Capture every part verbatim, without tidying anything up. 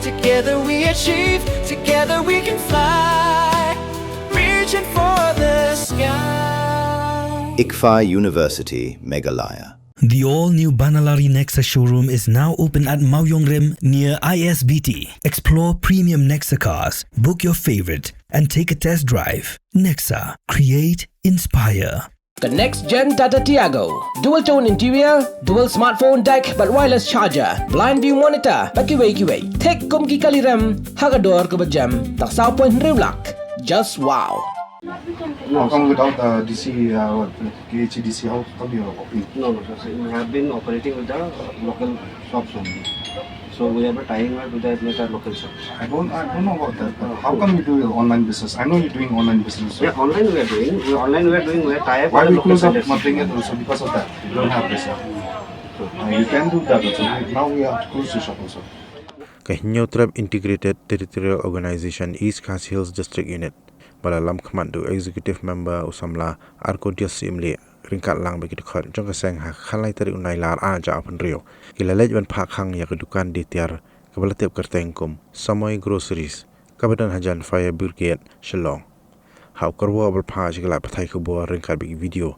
Together we achieve, together we can fly. Reaching for the sky. ICFAI University, Meghalaya. The all-new Banalari Nexa showroom is now open at Mawiongrim near I S B T. Explore premium Nexa cars, book your favorite, and take a test drive. Nexa, create, inspire. The next gen Tata Tiago. Dual tone interior, dual smartphone deck, bad wireless charger, blind view monitor, bad kiwei kiwei. Thik kum ki kali rem, ha ka dor kaba jem, tang saw point hynriew lak. Just wow. How come without the D C, uh, what, K H A D C, how come you're opening? No, no, sir. Sir, we have been operating with the, uh, local shops only. So we have a tie-in with the, with the local shops. I don't, I don't know about that. But how come you do your online business? I know you're doing online business. So yeah, online we are doing. We online we are doing. We are tie up. Why with the we local close up vendors. Market also because of that? You don't have this. Uh, you can do that also. We, now we have to close the shop also. Ka Hynñiewtrep Integrated Territorial Organization East Khasi Hills District Unit, ba la lam khmat da u Executive Member u samla Arcodius Syiemlieh, ryngkat lang bad ki dkhot jong ka seng ha ka khatlai tarik u Nailar ar hajar arphew hynriew, ki la leit ban phah khang ïa ka dukan die tiar kaba la tip kyrteng kum Samoi Groceries, kaba don hajan Fire Brigade Shillong. Ha u kyrwoh ba la phah sha ki lad pathai khubor ryngkat bad ki video,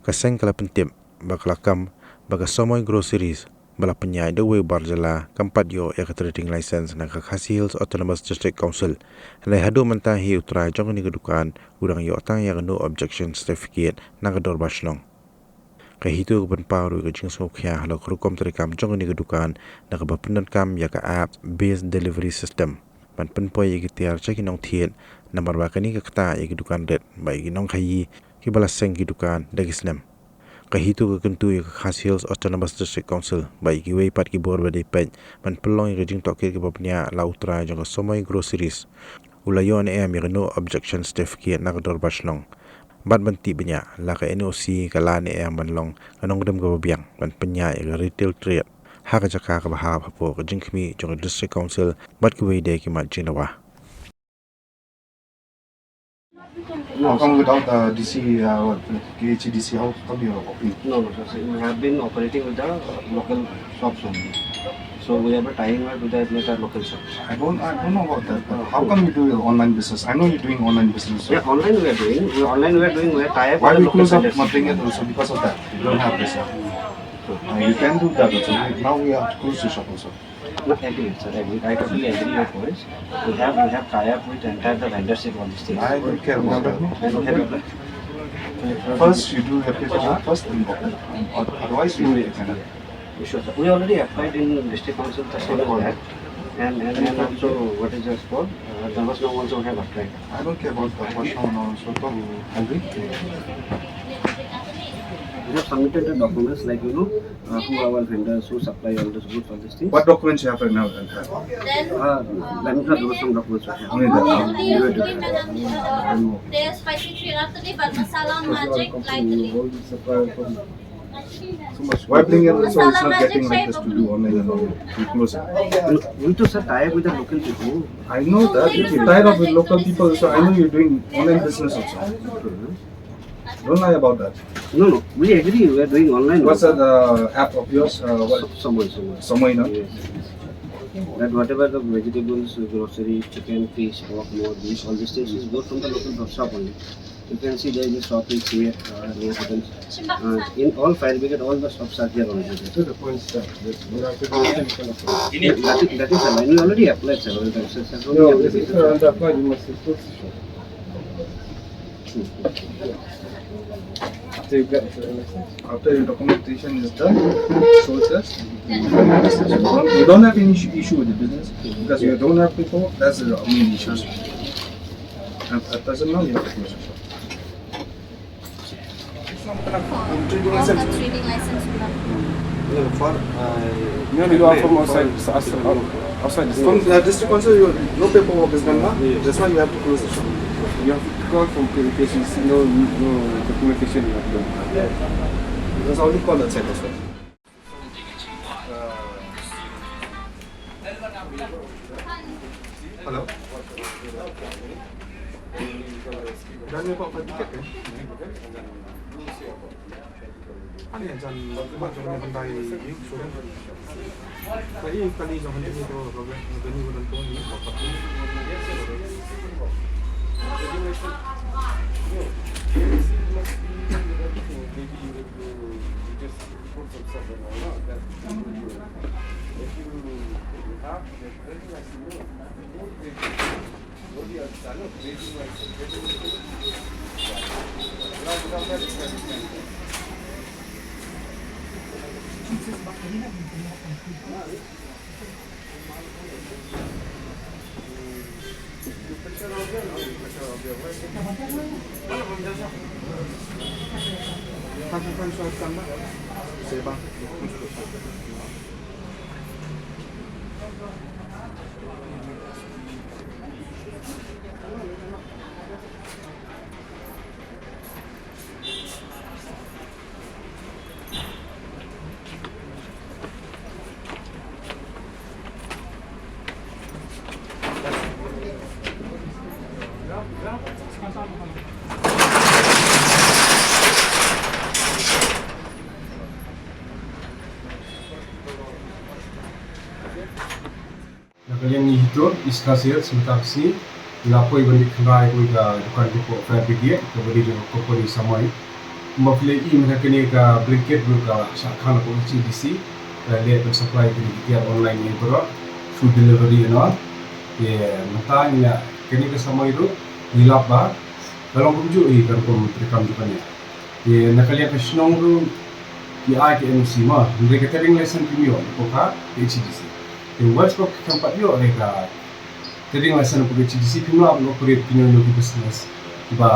ka seng ka la pyntip ba ka la kam ba ka Samoi Groceries ba la pynïaid da uwei u bar jylla kam pat ïoh ïa ka trading license na ka Khasi Hills Autonomous District Council. Hynrei haduh mynta hi u trai jong kane ka dukan u dang ïoh tang ïa ka no objection certificate na ka dorbar shnong. Ka HITO ka pynpaw ruh ïa ka jingsngewkhia halor ka rukom treikam jong kane ka dukan na kaba pyndonkam ïa ka app based delivery system ban pynpoi ïa ki tiar sha ki nongthied, namar ba kane ka ktah ïa ki dukan rit bad ïa ki nongkhaïi kiba la seng ki dukan da ki snem. Ka HITO ka kyntu ïa ka Khasi Hills Autonomous District Council bad ïa kiwei pat ki bor ba dei peit ban pynlong ïa ka jingtohkit kaba bniah la u trai jong ka Samoi Groceries u la ïoh ne em ïa ka no objection certificate na ka dorbar shnong. Bad ban tip bniah, la ka N O C ka la ne em ban long ka nongrim kaba biang ban pynïaid ïa ka retail trade ha ka jaka kaba hap hapoh ka jingkhmih jong ka District Council bad kiwei de ki mat jingdawa. How come without the D C, uh, what, K H A D C, how come you're opening? No, no, sir. See, we have been operating with the, uh, local shops only. So we have a tie-in with the, with the local shops. I don't, I don't know about that. But how come you do your online business? I know you're doing online business. Yeah, online we are doing. We online we are doing. We are tie up. Why with the we local close up vendors. Market also because of that? You don't have this. Uh, you can do that also. We, now we have to close the shop also. No, agree, sir, agree. I totally agree your points. We have, we have tie up with entire the vendors in all these things. I don't care about that. I don't care about that. First, you do your paperwork first, and otherwise you will get another. Sure, sir. We already applied in district council, that's what we have. And, and, and also, what is this called? Uh, Dharwad Shnong also have applied. I don't care about the first one also. Talk, Henry. We have submitted the documents like, you know, uh, who are our vendors, who supply all these goods, all these things. What documents you have right now? Uh, let me tell you some documents we have. Only that. Only that. There's spicy three after the but masala magic like the. Why bring it so it's not getting like this to do online and all? We close it. We to, sir, tie up with the local people. I know that. If you tie up with local people, so I know you're doing online business also. Don't lie about that. No, no. We agree. We are doing online. What's that, uh, app of yours? Uh, what? Samoi, Samoi. Samoi, no? Yes. That whatever the vegetables, grocery, chicken, fish, pork, more, beef, all these things is bought from the local shop only. You can see there is a shop is here, uh, near Hotel. Uh, in all fire brigade, all the shops are here only. So the point is that, that we are pretty much in front of it. That is, that is the line. We already applied several times. Sir, sir, no, if you are under apply, you must report. After you get the license. After your documentation is done, so just you don't have any issue, issue with the business because you don't have people. That's the only issue. And at present now, you have to close the shop. Trading license. Trading license. No, for, uh, no, no, you are from outside, outside, outside the from the district council, you, no paperwork is done, na? Yes. That's why you have to close the shop. You have to call from K H A D C, no, no documentation you have done. That's only call outside as well. Hello. Dan ni apa tiket kan? Ani jan ba jong ne bandai yuk sure. Ka i kali jong ne to ka be ni ko dan to ni ko ka. Maybe you will do, you just put some stuff and all that. If you have, then I know. Na ka liang i Hitor, East Khasi Hills, mynta ka sngi ngi la poi ban leit kynrai ïa ka dukan jong ka Fire Brigade kaba dei jong ka company Samay. Kumba phi la ïohi mynta kane ka blanket ruh ka shah khang na ka H A D C, ka leh ban supply kine ki tiar online ïa baroh through delivery and all. Te mynta ngi la, kane ka Samay ruh ngi lap ba ka long kumjuh hi ka rukom treikam jong kane. Te na ka liang ka shnong ruh ki ai ka N O C mo, hynrei ka trading license kim ïoh na ka H A D C. Te once ba kim pat ïoh re ka trading license na ka H A D C, phim lah ban operate kino kino ki business kiba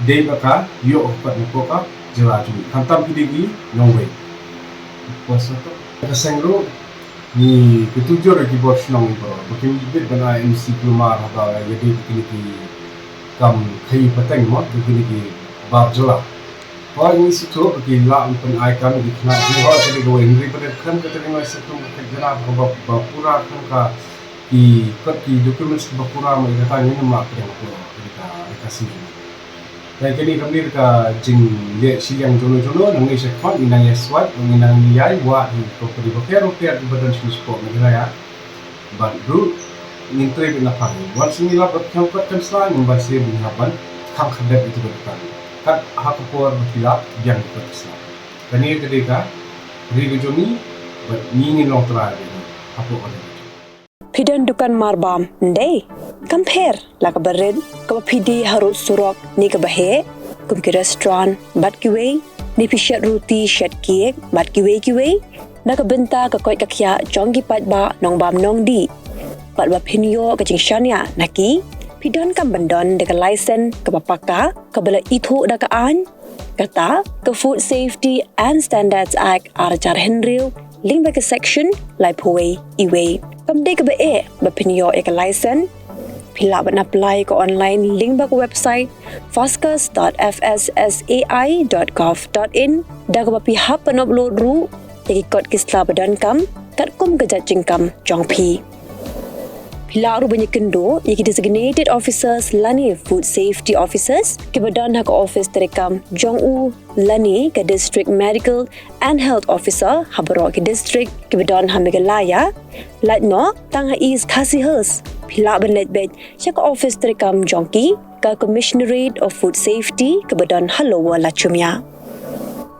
dei ba ka ïoh pat na ka jylla jong ngi. Khamtam ki dei ki nongwei. Ka seng ruh ngi kyntu jur ïa ki bor shnong baroh ba kin bit ban ai N O C kulmar haba ïadei bad kine ki kam khaïi pateng mo, kine ki bar jylla. Hooid, ngi sngewthuh ba ki lah ban pyn-ai kam ïa ki khynnah ki, hooid, ka dei kawei, hynrei ba dei khlem ka trading license kum ka khynnah ba, ba pura khlem ka ki kot ki documents ba pura, ma ïa kata ngin ym lah pdiang hapoh ka, ka, ka seng. Te kane ka mih ka jingleh shiliang jong no jong no, nangne shakhmat ngi nang ïa swat, ngi nang ïa wad ïa ki company bapher bapher kiba don sha shnong Meghalaya. Bad ruh ngin trei beit na pang. Once ngi lap bad kham pat kham sla, ngim banse ba ngi hap ban khang khyndiat ïa kiba dei tang. Kat ha ka por ba ki lap biang ki pat ki sla. Kane ka dei ka ri ka jong ngi bad ngi ngin long trai beit hapoh ka ri. Phi don dukan marbam, ym dei? Kam pher la kaba rit, kaba phi die harud surok ne kaba heh, kum ki restaurant bad kiwei, ne phi shet ruti, shet cake bad kiwei kiwei. Na ka bynta ka koit ka khiah jong ki paidbah nongbam nongdih, bad ba phin ïoh ka jingshaniah na ki, phi donkam ban don da ka license kaba paka, kaba la ithuh da ka aiñ, kata ka Food Safety and Standards Act ar hajar hynriew, lyngba ka section laiphew wei iwei. Kam dei kaba eh ba phin ïoh ïa ka license. Phi lah ban apply ka online lyngba ka website foscus dot F S S A I dot gov dot in, da kaba phi hap ban upload ruh ïa ki kot ki sla ba donkam katkum ka jait jingkam jong phi. Phi lah ruh ban ïakynduh ïa ki designated officers lane food safety officers kiba don ha ka office treikam jong u lane ka district medical and health officer ha baroh ki district kiba don ha Meghalaya. Lait noh tang ha East Khasi Hills, phi lah ban leit beit sha ka office treikam jong ki, ka Commissionerate of Food Safety kaba don ha Lower Lachumia.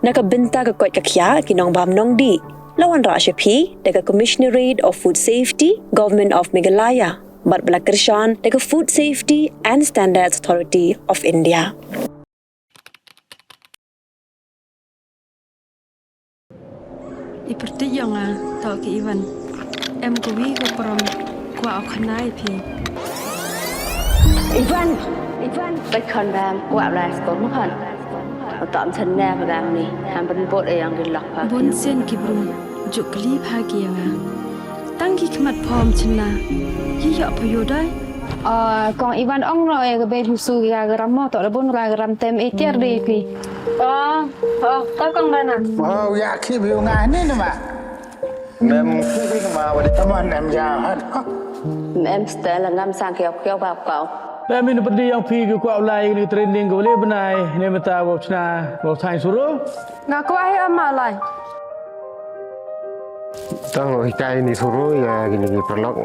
Na ka bynta ka koit ka khiah ki nongbam nongdih, la wanrah sha phi da ka Commissionerate of Food Safety, Government of Meghalaya, bad ba la kyrshan da ka Food Safety and Standards Authority of India. I pyrthei ïa nga, to ki Ivan. Em ka wi ka prom, kwah u khana ïa phi. Ivan, Ivan, bai khon bam, kwah blai sko mo khon. Uta am chan ne ka bam ni, ham ban bot e yang di lak pha. Bun sien ki brum, juk kli pha ki ïa nga. Tang ki khmat phom chynna, yi ïoh pha ïoh dai. Ah, kong Ivan ong no e ka bei busu ya garam mo, to da bun ra garam tem e tiar de ki. Oh, oh, ka kong dana. Oh, ya ki bi nga ni nama. Mem ki bi ma wali. Taman em ya hat. Mem stel ngam sang kiau kiau bap kau. Te mynta pat ïa phi ki kwah u lai ïa kane ka training kaba leh bnai ne mynta ba u shna ba u shna shuh ruh? Nga kwah hi, ma lai. Tang u hikai ni shuh ruh ïa kine ki paralok.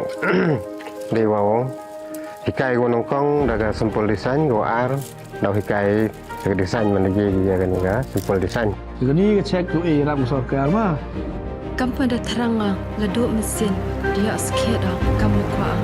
Dei wa u hikai ko nyngkong da ka simple design, ko ar da u hikai da ka design man la ïa kane ka simple design. Kane ka check to e rap ka sorkar ma. Kam pat da thrang nga la duh mynsiem da ïa skhet kam kwah.